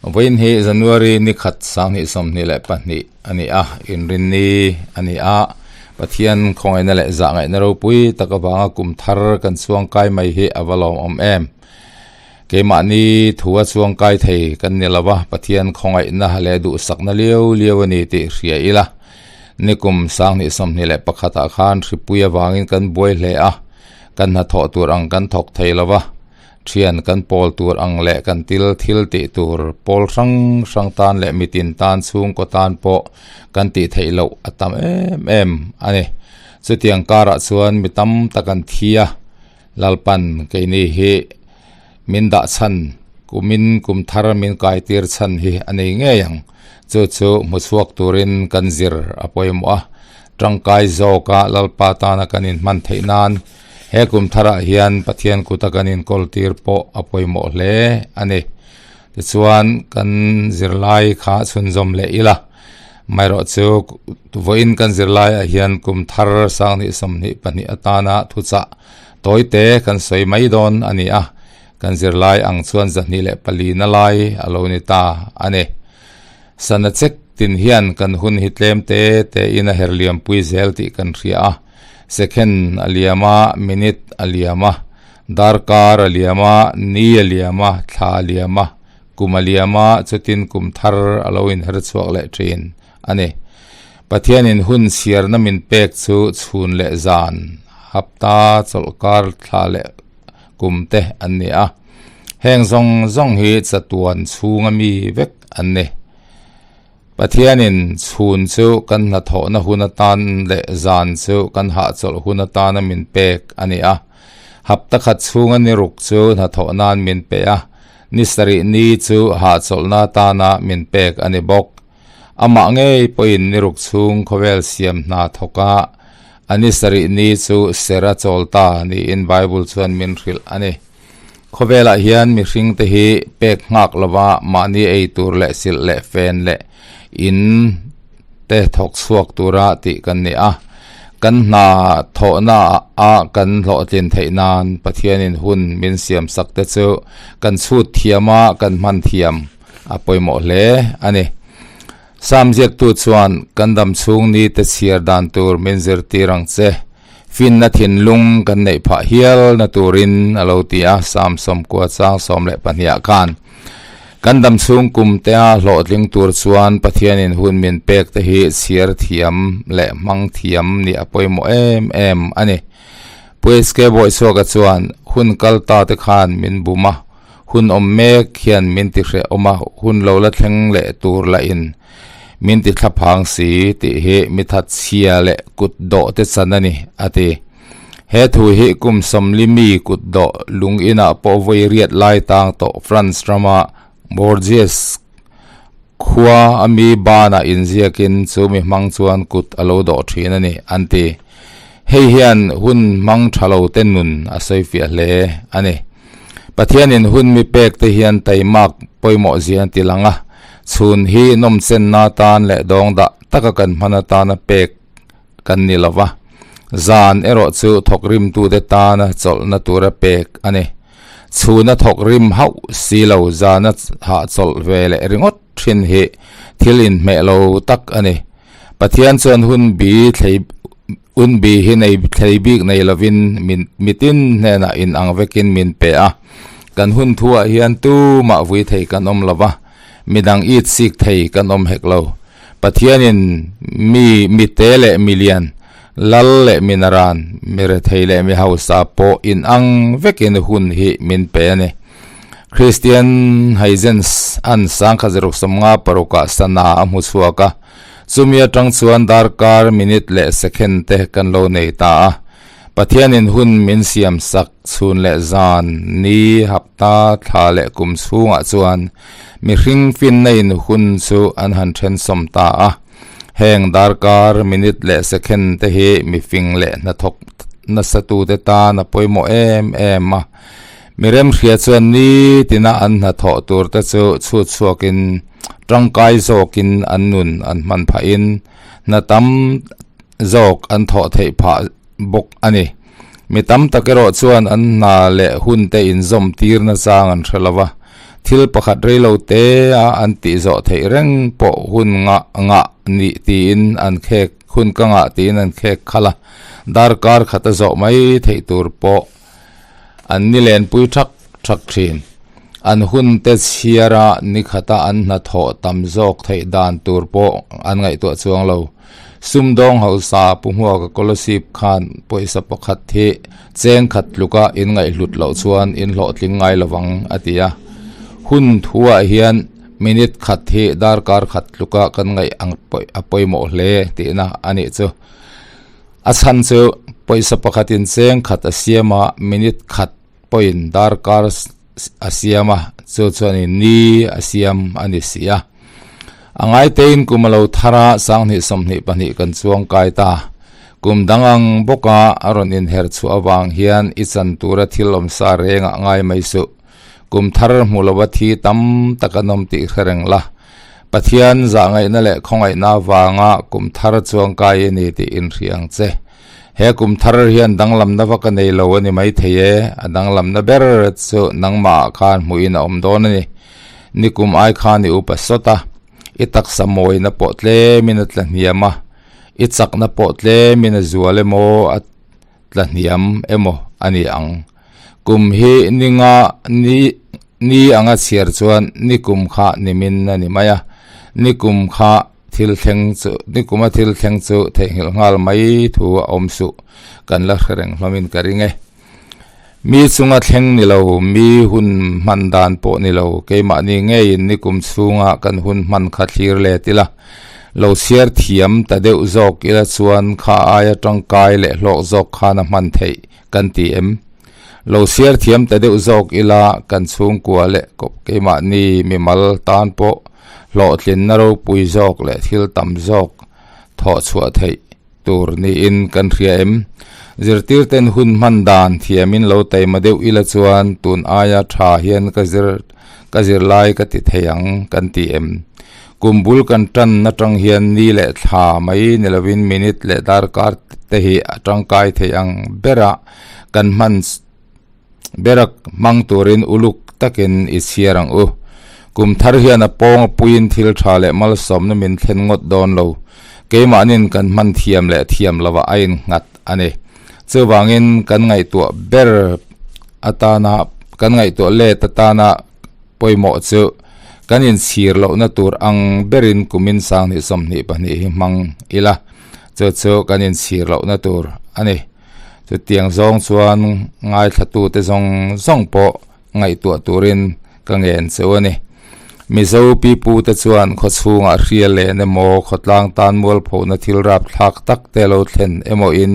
Vawiin hi January ni khat 2022 a ni a, inrinni a ni a, Pathian khawngaihna leh zahngaihna ropui tak avanga kum thar kan chuangkai mai hi a va lawmawm em. Keimahni thua chuangkai thei kan ni lo va, Pathian khawngaihna leh duhsakna liau liau a ni tih hria ila. Nikum 2021 ah khan hripui avangin kan buai hle a, kan hnathawh tur ang kan thawk thei lo va, thian kan pawl tur ang leh kan til thil tih tur pawl hrang hrang tan leh mitin tan chhungkaw tan pawh kan tih theih loh a tam em em a ni. Chutiang karah chuan mi tam tak an thi a, Lalpan keini hi min dah chhan kumin kum thar min kai tir chhan hi a nei ngei ang. Chu chu hmu chhuak turin kan zir a pawimawh a, tangkai zawka Lalpa tana kan inhman theih nan He kum tharah hian Pathian kuta kan inkawl tir pawh a pawimawh hle a ni. Tichuan, kan zirlai kha chhunzawm leh ila. Amaherawh chu vawiin kan zirlaiah hian kum thar 2022 atana thuchah tawite kan sawi mai dawn a ni a, kan zirlai ang chuan 204 na lai a lo ni ta a ni. Sana chek tin hian kan hun hi tlem te tein a herliampui zel tih kan hria a. Second a liam a, minute a liam a, darkar a liam a, ni a liam a, thla a liam a, kum a liam a, chutin kum thar a lo inher chhuak leh thin a ni. Pathianin hun chhiarna min pek chu chhun leh zan, hapta, chawlhkar, thla leh kum te an ni a. Heng zawng zawng hi chatuan chhunga mi vek an ni. Pathianin chhun chu kan hnathawhna hun atan leh zan chu kan hahchawlh hun atana min pek a ni a. Hapta khat chhunga ni ruk chu hnathawh nan min pe a, ni sarih ni chu hahchawlhna atana min pek a ni bawk. Amah ngei pawhin ni ruk chhung khawvel siam hna thawk a, a ni sarih ni chu ser a chawl ta niin Bible chuan min hrilh a ni. Khawvelah hian mihringte hi pek nghak lova mahni ei tur leh silh leh fen leh in te thawk chhuak tura tih kan ni a. Kan hna thawhna ah kan hlawhtlin theih nan Pathianin hun min siam sak te chu kan chhut thiam a, kan hman thiam a pawimawh hle a ni. Sam ziaktu chuan kan dam chhung ni te chhiar dan tur min zirtir ang che. Finna thinlung kan neih phah hial na turin a lo ti a, Sam sawmkua chang 12 ah khan. Kan dam chhung kum te a hlawhtling tur chuan Pathianin hun min pek te hi chhiar thiam leh hmang thiam nih a pawimawh em em a ni. Pu SK Bawichhuaka chuan hun kal ta te khan min bum a, hun awm mek hian min ti hrehawm a, hun lo la thleng leh tur lah in min ti thlaphang si tih hi mi thatchhia leh kut dawh te chan a ni, a ti. He thu hi kum sawmli mi kut dawh lung inah pawh vawi riat lai tang tawh France rama Bourges khua a mi banah inziakin chu mi hmang chuan kut a lo dawh thin a ni, an ti. Hei hian hun hmang tha lo te nun a sawifiah hle a ni. Pathianin hun mi pek te hian taimak pawimawh zia an ti lang a, chhun hi nawmchenna atan leh dawng dah taka kan hman atana pek kan ni lo va, zan erawh chu thawkrimtute tana chawlhna tura pek a ni. Chhuna thawkrim hauh si lo zana hahchawlh ve leh ringawt thin hi thil inhmeh lo tak a ni. Pathian chuan hun bi thlei Un bi hi nei thlei bik nei lovin min mitin hnenah in ang vekin min pe a, kan hun thuah hian tumah vui thei kan awm lo va, midang it sik thei kan awm hek lo. Pathianin mi mite leh milian, lal leh minaran, mi rethei leh mi hausa pawh in ang vekin hun hi min pe a ni. Christian Huygens an sangkhat zaruk sawmnga parukah sana a hmu chhuak a. Chumi atang chuan darkar, minute leh second te kan lo nei ta a. Pathianin hun min siam sak chhun leh zan, ni, hapta, thla leh kum chhungah chuan mihring finna in hun chu an han thensawm ta a. Heng darkar, minute leh second te hi mifing leh hnathawk nasa tute tan a pawimawh em em a. Mi remhria chuan nitina an hnathawh tur te chu chhut chhuakin tangkai zawkin an nun an hman phahin hna tam zawk an thawh theih phah bawk a ni. Mi tam tak erawh chuan an hna leh hun te inzawm tir nachang an hre lo va. Thil pakhat rei lo te a an tih zawh theih reng pawh hun ngah ngah nih tiin an khek hun ka ngah tiin an khek khalh a, darkar khat a zawh mai theih tur pawh an ni lenpui thak thak thin. An hun te chhiar a ni khata an hnathawh tam zawk theih dan tur pawh an ngaihtuah chuang lo. Sumdawng hausa Pu Hmuaka Kolosip khan pawisa pakhat hi cheng khat tluka in ngaihhlut loh chuan in hlawhtling ngai lovang a ti a. Hun thuah hian minute khat hi darkar khat tluka kan ngaih ang a pawimawh hle tihna a nih chu. A chhan chu pawisa pakhatin cheng khat a siam a, minute khat pawhin darkar a siam a, chu chuanin ni a siam a ni si a. A ngaitein kum a lo thar a, 2022 kan chuang kai ta. Kum dang ang bawka a rawn inher chhuah avang hian i chan tura thil awmsa rengah ngai mai suh. Kum thar hmu lova thi tam tak an awm tih hre reng la. Pathian zahngaihna leh khawngaihna avanga kum thar chuang kai i ni tih inhria ang che. He kum thar hian danglamna vak a nei lo a ni maithei e, a danglamna ber chu nangmahah khan hmuhin a awm dawn a ni. Nikum ai khan i upa sawt a, i taksa mawina pawh tlemin a tla hniam a, i chakna pawh tlemin a zual emaw a tla hniam emaw a ni ang. Kum hi ni nga ni ni anga chhiar chuan nikum kha nimin a ni mai a, nikum kha thil thleng chu nikuma thil thleng chu theihnghilh nghal mai thu a awm suh kan la hre reng hlawmin ka ring e. Mi chunga thleng ni lo, mi hun hman dan pawh ni lo, keimahni ngeiin nikum chhunga kan hun hman kha thlir let ila, lo chhiar thiam ta deuh zawk ila chuan kha aia tangkai leh hlawk zawk khan a hman theih kan ti em? Lo chhiar thiam ta deuh zawk ila kan chhungkua leh keimahni mimal tan pawh hlawhtlinna ropui zawk leh thil tam zawk thawh chhuah theih tur niin kan hria em? Zirtirten hun hman dan thiamin lo taima deuh ila chuan tun aia tha hian ka zir ka zirlai ka ti thei ang kan ti em? Kum bul kan tan atang hian ni leh thla mai ni lovin minute leh darkar te hi a tangkai thei ang bera kan hman Bera hmang turin uluk takin i chhiar ang u. Kum thar hian a pawng a puiin thil tha leh malsawmna min thlen ngawt dawn lo. Keimahnin kan hman thiam leh thiam lovah a innghat a ni. Chuvangin kan ngaihtuah ber atana kan ngaihtuah let atana pawimawh chu kan inchhir lohna tur ang berin kumin 2022 hi hmang ila. Chu chu kan inchhir lohna tur a ni. Chutiang zawng chuan ngaithlatute zawng zawng pawh ngaihtuah turin ka ngen cheu a ni. Mizo pipute chuan khawchhungah hria len emaw, khawtlang tan mualphona thil rapthlak tak te lo thlen emaw in,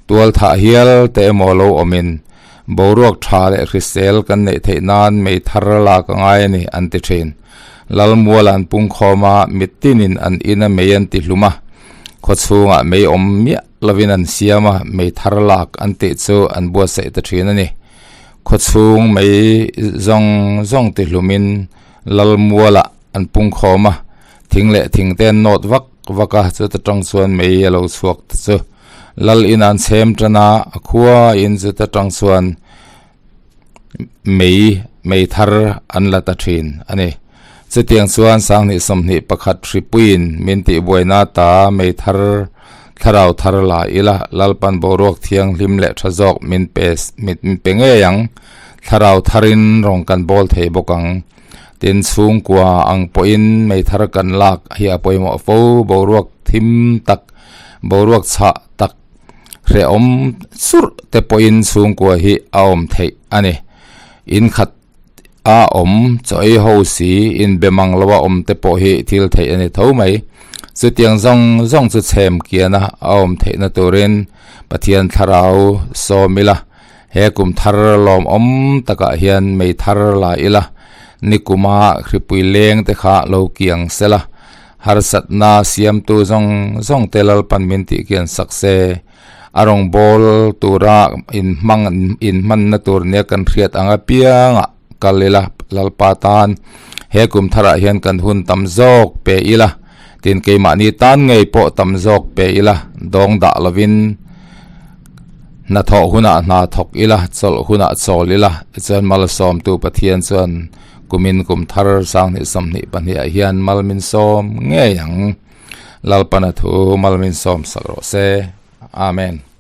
tualthah hial te emaw lo awmin, boruak tha leh hrisel kan neih theih nan mei thar lak a ngai a ni an ti thin. Lalmual an pungkhawm a, mitinin an ina mei an ti hlum a, khawchhungah mei awm miah lovin an siam a, mei thar lak an tih chu an buatsaih ta thin a ni. Khawchhung mei zawng zawng ti hlumin Lalmualah an pungkhawm a, thing leh thing te an nawt vak vak a, chuta tang chuan mei a lo chhuak ta chu. Lal in an chhem tan a, a khua in chuta tang chuan mei mei thar an la ta thin a ni. Chutiang chuan 2021 hripuiin min tihbuaina ta mei thar thlarau thar la ila Lalpan boruak thianghlim leh tha zawk min pe min pe ngei ang. Thlarau tharin rawn kan bawl thei bawk ang. Tin chhungkua ang pawhin mei thar kan lak hi a pawimawh fo boruak thim tak boruak chhah tak hrehawm churh te pawhin chhungkua hi a awm theih a ni. In khat a awm chaw ei ho si inbe mang lo a awm te pawh hi thil theih a ni tho mai. Chutiang zawng zawng chu chhem kiana a awm theihna turin Pathian thlarau sawm ila he kum thar lawmawm takah hian mei thar la ila nikuma hripui leng te kha lo kiang sela. Harsatna siamtu zawng zawng te Lalpan min tih kian sak se, a rawngbâwl tura inhmang inhmanna tur nia kan hriat ang apiangah kal ila Lalpa tan he kum tharah hian kan hun tam zawk pe ila, tin keimahni tan ngei pawh tam zawk pe ila, dawng dah lovin hnathawh hunah hna thawk ila, chawlh hunah chawl ila, tichuan malsawmtu Pathian chuan. Kumin kum thar 2022 ah hian mal min sawm ngei ang. Lalpana thu mal min sawm sak rawh se. Amen.